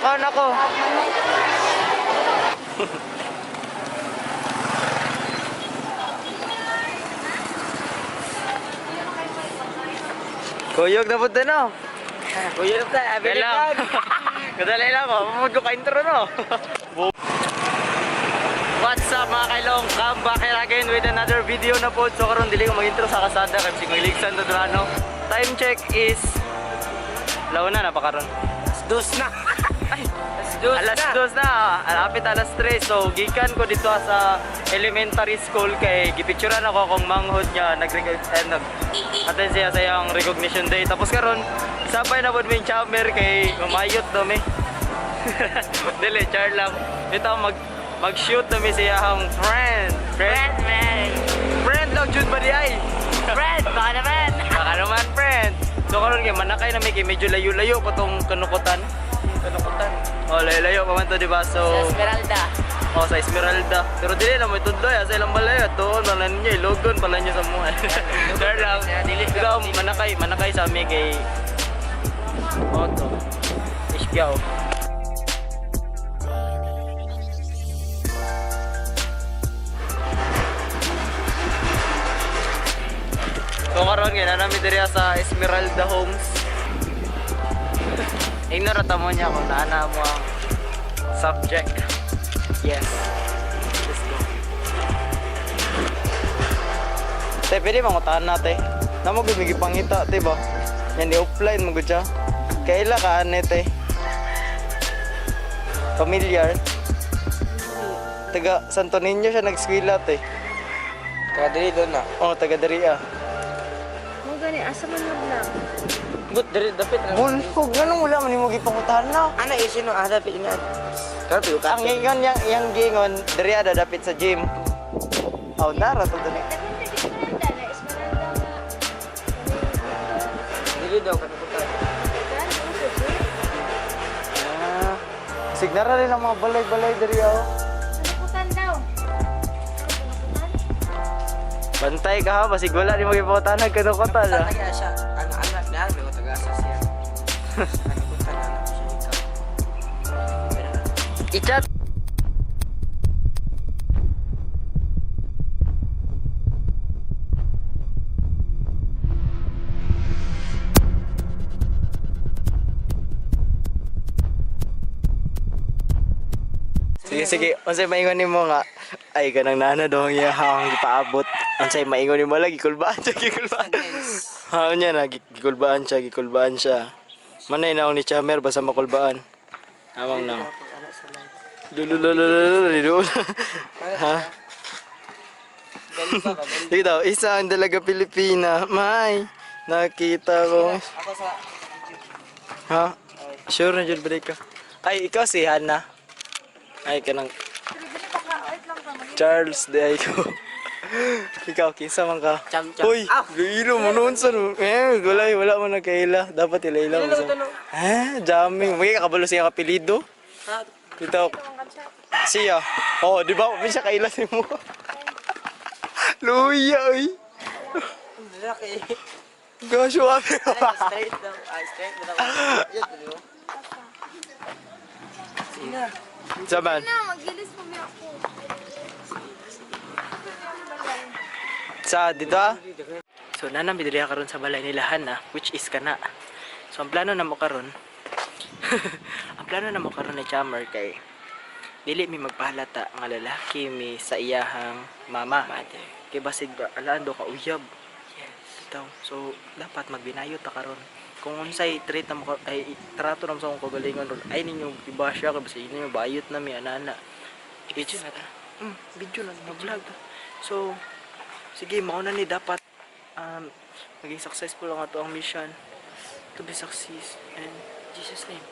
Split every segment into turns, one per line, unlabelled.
Lakaw na ko. Kuyog na po din, no?
Kuya ta,
Dali lang. Kadali lang ako. Pamod ko ka-intro, no? What's up, mga kailong? Come back here again with another video na po. So karon dili ko mag-intro sa kasada kasi kung iligsan to no. Time check is launa na pa karon.
Dos na.
Ay,
Dos
alas
na.
2 na. Alapit alas 3. So gikan ko dito sa elementary school kay gipicturan ako akong manghod niya nag eh, nag attend siya sa iyang recognition day. Tapos karon sabay na pud mi chamber kay mamayot do mi. Dili, char lang. Dito mag-shoot na mi siya ang friend. Friend?
Friend, man.
Friend lang jud ba di ay?
Friend, baka naman.
Baka naman, friend. So karon kay manakay na mi kay medyo layo-layo pa tong kanukutan.
Kanukutan.
Oh, layo-layo pa man to, di ba? So
Sa Esmeralda.
Oh, sa Esmeralda. Pero dili na may tudloy, sa ilang balay doon pala ninyo, ilogon pala niyo sa mga. Char lang.
Dili
Ikaw, manakay sa amin kay Otto. Isgaw. So karon nga na namin diri sa Esmeralda Homes. Ignore ta mo niya kung naana mo ang subject. Yes. Let's go. Te, pwede mangutahan na, te. Namo gud pangita, te ba? Yan di offline mo gud siya. Kaila ka ane, te? Familiar. Taga Santo Niño siya nag-eskwela, te.
Taga dili doon na.
Oh, taga diri ah.
Mo gani asa man nag
But diri dapit na.
Bulhog, ganun wala man nimo gipangutahan na.
Ana isi no ah dapit na. Pero piyo
Ang ingon yang yang gingon diri ada dapit sa gym. Oh, nara to dali.
Daghan ta Esmeralda na Esmeralda nga.
Dili daw kanukutan.
Daghan mo sa gym.
Ah. Signara rin ang mga balay-balay diri oh.
Kanukutan daw. Kanukutan?
Bantay ka ha, basig wala nimo gipangutahan kanukutan ah.
Taga siya. Ana ana na may taga asa siya. Kanukutan ana siya ikaw.
I-chat. Sige, sige. Unsay maingon nimo nga ay kanang nana daw ang iyahang gipaabot. Unsay maingon nimo lagi gikulbaan siya, gikulbaan. Ha niya na gikulbaan siya, gikulbaan siya. Manay na ni Chamer basta makulbaan. Amang nang. Lulululululu. Ha? Sige daw, isa ang dalaga Pilipina. May, nakita ko.
Ako sa
Ha? Sure na dyan balik ka. Ay, ikaw si Hannah. Ay, kanang
Pero dili pa ka, wait lang ka mag
Charles de ay ko. Ikaw, kinsa man ka?
Cham, cham.
Uy,
Ah!
ilo mo noon sa eh, wala, wala mo nagkaila. Dapat ila-ila mo sa. Eh, jamming. May kakabalo siya kapilido.
Ha?
Dito, siya. Oh, di ba? May siya kaila si mo. Luya, uy.
Laki.
Gosh, wapi.
Straight daw. Ah, straight daw. Yan, dili mo.
Saman.
Na magilis mo mi ako.
Sa dito ah. So nana mi diri karon sa balay nila Hana, which is kana. So ang plano namo karon ang plano namo karon ni Chammer kay dili mi magpahalata nga lalaki mi sa iyahang mama.
Mother.
Kay basig ba alaan do ka uyab.
Yes.
Bitaw. So dapat magbinayo ta karon. Kung unsay treat na mo ay trato na mo sa akong kagalingon ron ay ninyo ibasya kay basig ninyo bayot na mi ana-ana.
Video na ta.
Video na vlog. So sige, mao na ni dapat maging successful ang ato ang mission to be success and
Jesus name.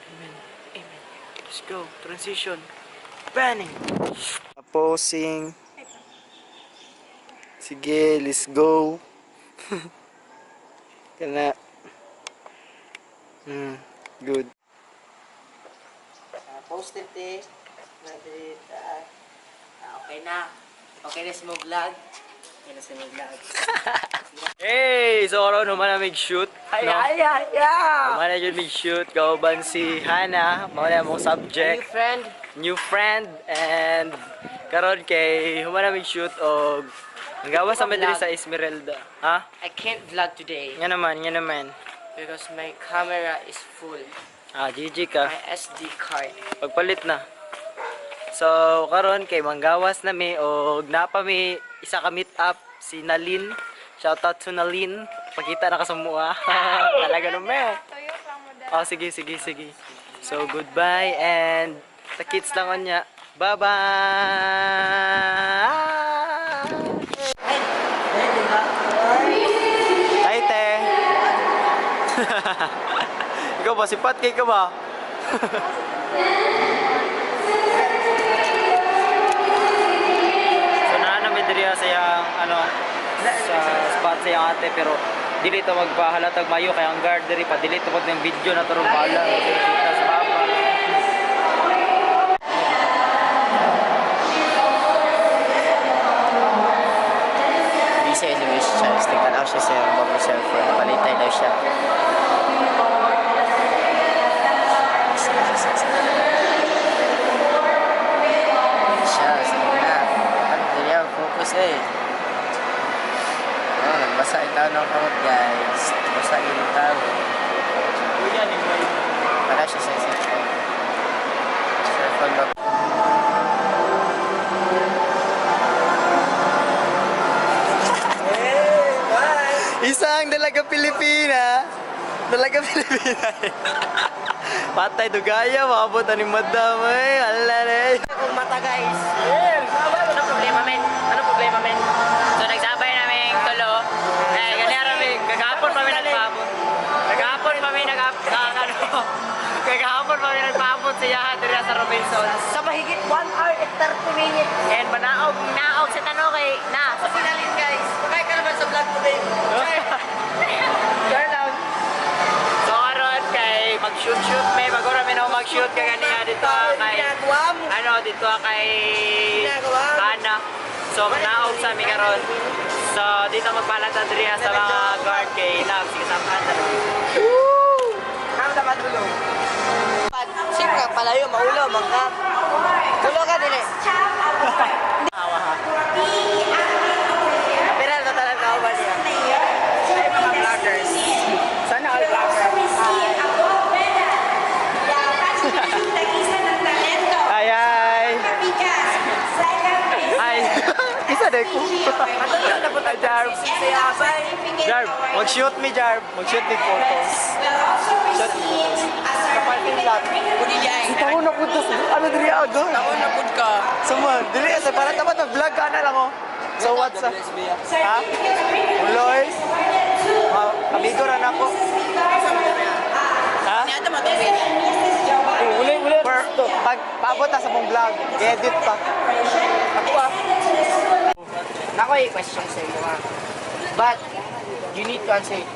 amen.
Amen.
Let's go. Transition. Banning. Posing. Sige, let's go. Kana. Good.
Posted eh. Madrid. Okay na. Okay na sa mo vlog. Okay na sa mo vlog.
Hey! So karon human na mig shoot.
Ay,
No?
ay, ay, ay!
Human na jud mig shoot kauban si Hana, mao na among
New
subject,
friend.
New friend, and karon kay human na mig shoot og ang gawas sa diri sa Esmeralda. Ha?
I can't vlog today
Nga naman, nga naman.
Because my camera is full.
Ah, GG ka.
My SD card.
Pagpalit na. So, karon kay manggawas na mi og napa mi isa ka meet up si Nalin. Shout out to Nalin. Pakita na ka sa mua. Talaga no me.
Tuyo lang mo dahil.
Oh, sige, sige, sige. So, goodbye and sa kids lang unya. Bye-bye! Hi, te! Ikaw ba? Sipat kay ka ba? So, naa na may diri sa iyang, ano, sa spot sa iyang ate, pero dili to magpahalatag mayo kay ang guard diri pa dili tungod ng video na turong bala kita sa papa.
Di siya si Miss Charles. Nagtanaw siya sa iyang bagong cellphone. Palitay daw siya. Siya, sige na. At hindi niya focus eh. Oh, nagbasa yung tao ng kamot, guys. Nagbasa yung tao. Wala siya sa cellphone. Cellphone ba?
Isang dalaga Pilipina. Dalaga Pilipina. Patay dugaya maabot ani madam eh. Ala na.
Kung mata, guys. Ano problema, men? Ano problema, men?
So nagsabay namin tulo. Eh gani ra mi kagahapon pa mi nagpaabot. Kagahapon pa mi nag ano. Kagahapon pa mi nagpaabot sa yaha diri sa Robinsons.
Sa mahigit 1 hour and 30 minutes.
And manaog naog sa tano kay na.
Sa finalin, guys. Kaya ka naman sa vlog ko, babe. Char lang.
So karon kay mag-shoot-shoot may bago ra mi na mag-shoot kaganiya dito kay
Ginagawa mo.
Ano dito kay
Ginagawa mo.
Ana. So manaog sa mi karon. So dito magpalata diri sa mga guard kay Love sige sa Ana.
Ang dapat ulo. Siyempre, palayo, maulo, mangka. Tulo ka din eh. Awa ha. Pero ano talaga ako ba niya? Ay, mga vloggers. Sana all vloggers.
Hi hi. Hi. Isa na ko.
Matulo na po tayo.
Jarb. Jarb, mag-shoot mi Jarb, mag-shoot mi photos. Shoot mi photos. Sa parking lot.
Uli di ay.
Taon na punta sa ano diri aga.
Taon na pud ka.
Sama, diri sa para tapat mag-vlog ka na lang oh. So what's up? Ha? Uloy. Ah, amigo ra nako. Ha?
Niya matubig.
Uli, uli. Pag paabot na sa mong vlog, edit pa.
Ako ah. Nako ay question sa imo ha. But you need to answer it.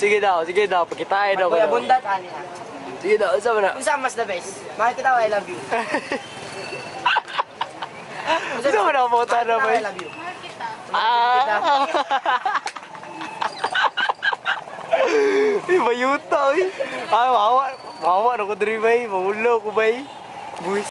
Sige daw, pagkitain daw.
Kuya bundat ani ha.
Sige daw, unsa man na?
Unsa mas the best? Mahal kita o I love you?
Unsa man na mo na
Mahal kita o
ba?
I love you?
Mahal kita.
Ah. Ay, bayuta, oy. Ay, mahawa. Mahawa na ko diri, bay. Mahulo ko, bay. Buwis.